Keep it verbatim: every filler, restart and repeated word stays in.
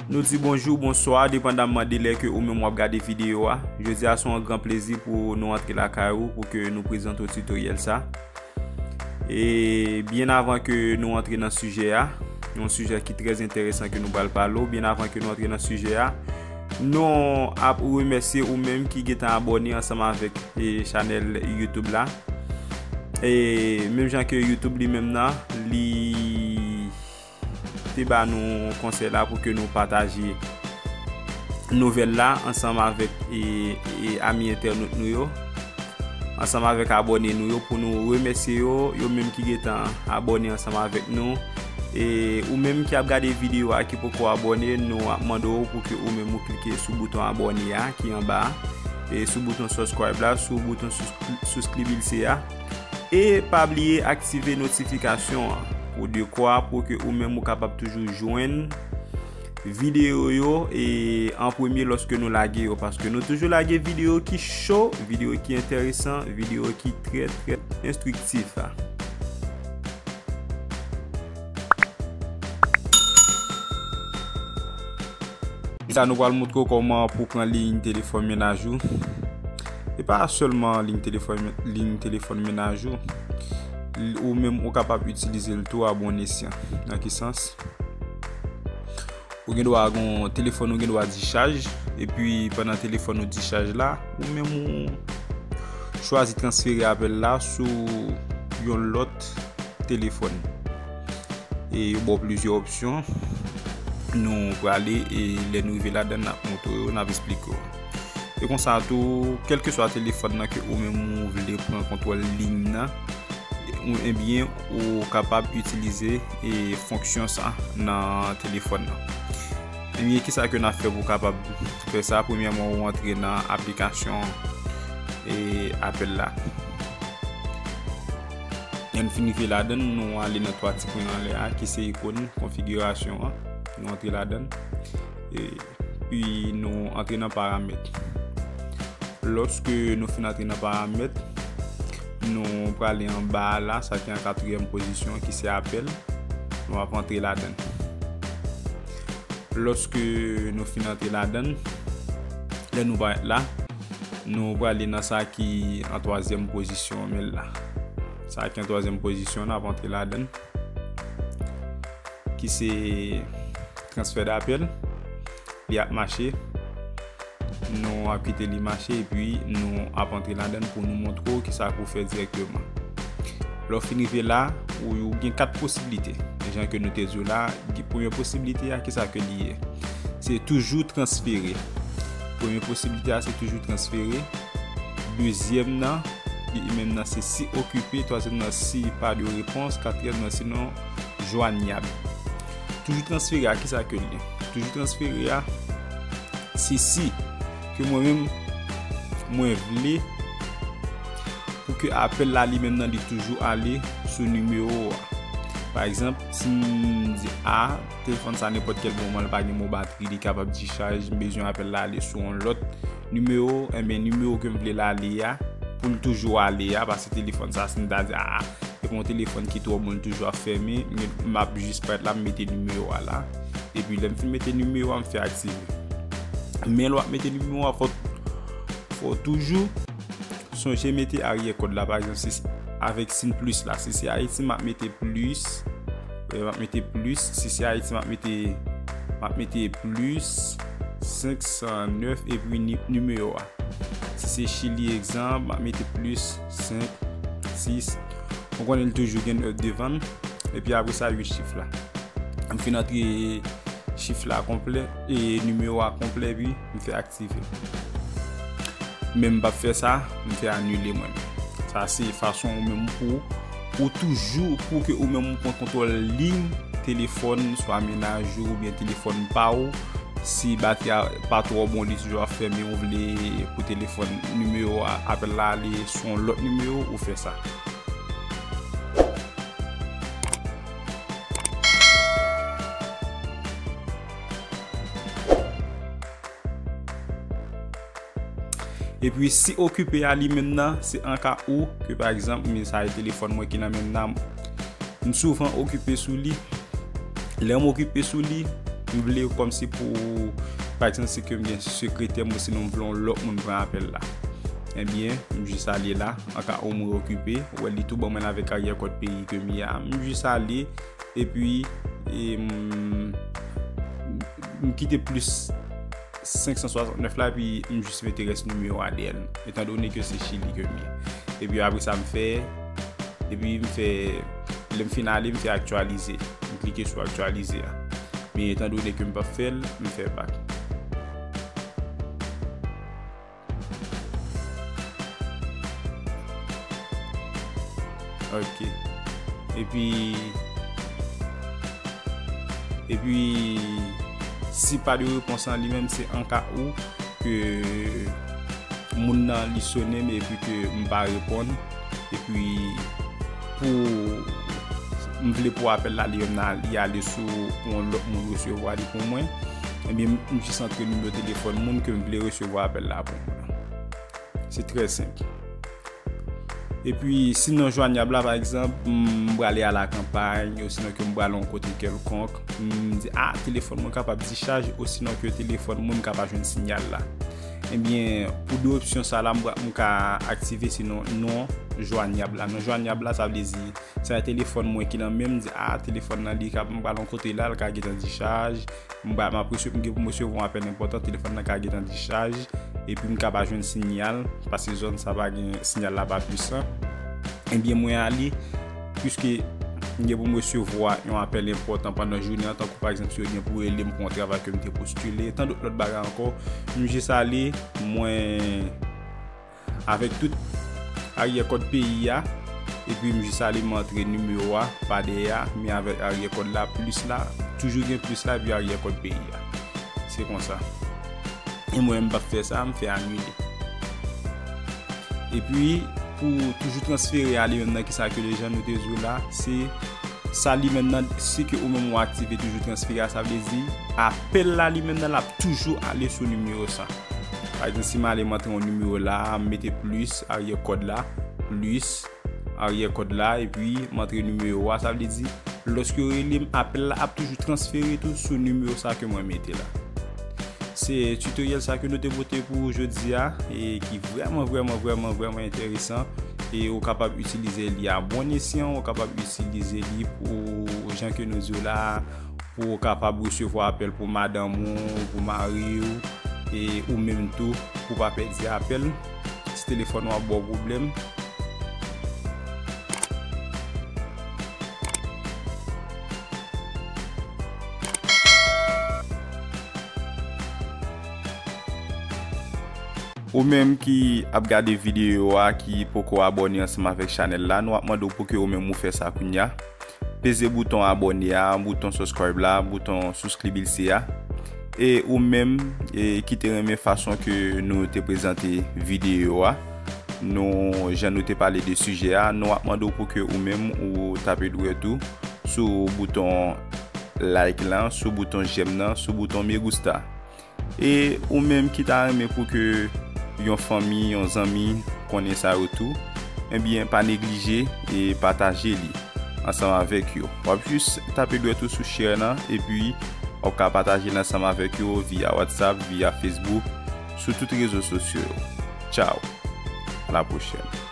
Nou di bonjou, bonswa, depandamman de lè ke ou menm w ap gade videyo a. Jodi a se yon gran plezi pou nou antre lakay ou, pou ke nou prezante w tutoriel sa. E byen avan ke nou antre nan sijè a, yon sijè ki trè enteresan ke nou pral pale w, byen avan ke nou antre nan sijè a, nou ap remèsye ou menm ki gentan abòne ansanm avèk, e, chanèl YouTube la. E menm jan ke YouTube li menm nan, li te ba nou konsèy la pou ke nou pataje nouvèl la ansanm avèk, e, e, ami entènot nou yo, ansanm avèk abòne nou yo, pou nou remèsye yo, yo menm ki gentan abòne ansanm avèk nou. E ou menm ki ap gade videyo a ki poko abòne, nou ap mande w pou ke ou menm ou klike sou bouton abòne a ki anba a, e sou bouton subscribe la, sou bouton sus-, souskrib ilse a. E pa bliye aktive notifikasyon an pou dekwa pou ke ou menm ou kapab toujou jwenn videyo yo e an premye lòske nou lage yo, paske nou toujou lage videyo ki cho, videyo ki enteresan, videyo ki trè, trè enstriktif. Sa nou pral montre w kòman pou pran liy telefòn mennaj ou. E pa sèlman liy telefòn, liy telefòn mennaj ou. L-, ou menm ou kapab itilize l tou a bon esyan. Nan ki sans? Ou gen dwa gen yon telefòn ou gen dwa dichaj, epi pandan telefòn ou dichaj la, ou menm ou chwazi transfere apèl la sou yon lòt telefòn. E yo ba w plizyè opsyon. Nou prale, e lè nou rive ladan, n ap montre w, n ap esplike w. E konsa tou, kèlkeswa telefòn nan ke ou menm ou vle pran kontwòl liy nan, ou, ebyen, ou kapab itilize, e, fonksyon sa nan telefòn nan. Ebyen, kisa ke n ap fè pou kapab fè sa? Premyèman, ou antre nan aplikasyon, e, apèl la. Lè n fin rive ladan, nou ale nan twa ti pwen anlè a, ki se ikòn konfigirasyon an. Nou antre ladan. E, pi nou antre nan paramèt. Lòske nou fin antre nan paramèt, nou prale anba a la, sa ki an katriyèm pozisyon, ki se apèl. Nou ap antre ladan. Lòske nou fin antre ladan, lè nou parèt la, nou prale nan sa ki an twazyèm pozisyon, men la. Sa ki an twazyèm pozisyon, n ap antre ladan, ki se transfè dapèl. Li ap mache. Nou ap kite li mache, epi nou ap antre ladan pou nou montre w kisa pou w fè dirèkteman. Lè w fin rive la, ou, ou gen kat posiblite. Jan ke nou te di w la, gen premye posiblite a, kisa ke li ye? Se toujou transfere. Premye posiblite a, se toujou transfere. Dezyèm nan, li menm nan, se si okipe. Twazyèm nan, si pa de repons. Katriyèm nan, sinon jwanyab. Toujou transfere a, kisa ke l ye? Toujou transfere a, se si ke mwen menm, mwen vle pou ke apèl la li menm nan li toujou ale sou nimewo a. Pa egzanp, si m di a, telefòn sa nenpòt kèl moman li pa gen bon batri, li kapab dichaj, m bezwen apèl la ale sou yon lòt nimewo, enben nimewo ke m vle l ale a, pou l toujou ale a, paske telefòn sa si m ta di a, se pa yon telefòn ki twò bon, li toujou ap fèmen, m ap jis parèt la, m mete nimewo a la. Epi lè m fin mete nimewo a, m fè aktive. Men lè w ap mete nimewo a, fò, fò w toujou sonje mete aryè kòd la. Pa egzanp, si se avèk siy plis la, si se Ayiti, m ap mete plis, e, m ap mete plis, si se Ayiti, m ap mete, m ap mete plis senk san nèf epi ni-, nimewo a. Si se Chili, egzanp, m ap mete plis senk, sis. Ou konnen l toujou gen nèf devan l. Epi apre sa, uit chif la. M fin antre chif la konplè, e nimewo a konplè, epi m fè aktive. Men m p ap fè sa, m fè anile mwen menm. Sa se fason ou menm pou, ou toujou, pou ke ou menm ou pran kontwòl liy telefòn, swa mennaj ou oubyen telefòn pa w. Si batri a pa twò bon, li toujou ap fèmen, ou vle pou telefòn, nimewo a, apèl la ale sou yon lòt nimewo, ou fè sa. Epi si okipe a li menm nan, se an ka ou ke pa egzanp, men sa e telefòn mwen ki nan men m nan, m souvan okipe sou li. Lè m okipe sou li, M vle kòmsi pou, pa egzanp, si ke m gen sekretè m, osinon m vle yon lòt moun pran apèl la. Ebyen, m jis ale la, an ka ou mwen okipe, ou wè li tou ban mwen l avèk aryè kòd peyi ke m ye a. M jis ale, epi, e, m, m kite plis senk san swasantnèf la, epi m jis mete rès nimewo a dèyè l, etan done ke se Chili ke m ye. Epi apre sa, m fè, epi m fè, lè m fin ale, m fè aktyalize. M klike sou aktyalize a. Men etan done ke m p ap fè l, m fè bak. Ok. Epi, epi, si pa de repons lan li menm, se an ka ou ke moun nan li sone m epi ke m pa reponn. Epi pou m vle pou apèl la li menm nan li ale sou pou yon lòt moun resevwa li pou mwen. Ebyen, m jis antre nimewo telefòn moun ke m vle resevwa apèl la pou mwen. Se trè senp. Epi, si non jwanyab la, pa egzanp, m prale a la kanpay, osinon ke m prale yon kote kèlkonk, m di, a, telefòn mwen kapab dichaj, osinon ke telefòn moun ka pa jwenn siyal la. Ebyen, pou de opsyon sa la, m pra-, m ka aktive se non, non jwanyab la. Non jwanyab la, sa vle di, se yon telefòn mwen ki nan men m, m di, a, telefòn nan, li ka, m prale yon kote la, l ka gentan dichaj, m pa, m ap resevwa, m gen pou m resevwa yon apèl enpòtan, telefòn nan ka gentan dichaj, epi m ka pa jwenn siyal, paske zòn sa pa gen, siyal la pa pwisan. Ebyen, mwen ale, piske m gen pou m resevwa yon apèl enpòtan pandan jounen an, tankou pa egzanp, si yo gen pou rele m pou yon travay ke m te postile, tan dòt lòt bagay ankò, m jis ale, mwen avèk tout aryè kòd peyi a, epi m jis ale m antre nimewo a pa dèyè a, men avèk aryè kòd la, plis la, toujou gen plis la, epi aryè kòd peyi a. Se konsa. E mwen, m p ap fè sa, m fè anile. Epi, pou toujou transfere ale menm nan kisa ke deja nou te di w la, se sa li menm nan, si ke ou menm ou aktive toujou transfere a, sa vle di, apèl la li menm nan, l ap toujou ale sou nimewo sa. Pa egzanp, si m ale m antre yon nimewo la, m mete plis, aryè kòd la, plis, aryè kòd la, epi m antre nimewo a, sa vle di, lòske yo rele m, apèl la ap toujou transfere tou sou nimewo sa ke mwen mete la. Se tutoriel sa ke nou te pote pou jodi a, e ki vrèman, vrèman, vrèman, vrèman enteresan. E ou kapab itilize li a bon esyan, ou kapab itilize li pou jan ke nou di w la, pou ou kapab resevwa apèl pou madanm ou, pou mari w, e ou menm tou, pou w pa pèdi apèl. Si telefòn ou ap ba w pwoblèm, ou menm ki ap gade videyo a, ki poko abòne ansanm avèk chanèl la, nou ap mande w pou ke ou menm ou fè sa kounya. Peze bouton abòne a, bouton subscribe la, bouton souskribise a. E ou menm, e, ki te renmen fason ke nou te prezante videyo a, nou, jan nou te pale de sijè a, nou ap mande w pou ke ou menm ou tape dwèt ou sou bouton like lan, sou bouton j'aime nan, sou bouton me gusta. E ou menm ki ta renmen pou ke yon fanmi, yon zanmi konnen sa yo tou, ebyen, pa neglije e pataje li ansanm avèk yo. W ap jis tape dwèt ou sou share nan, epi w ap ka pataje l ansanm avèk yo via WhatsApp, via Facebook, sou tout rezo sosyo yo. Tchao. À la prochaine.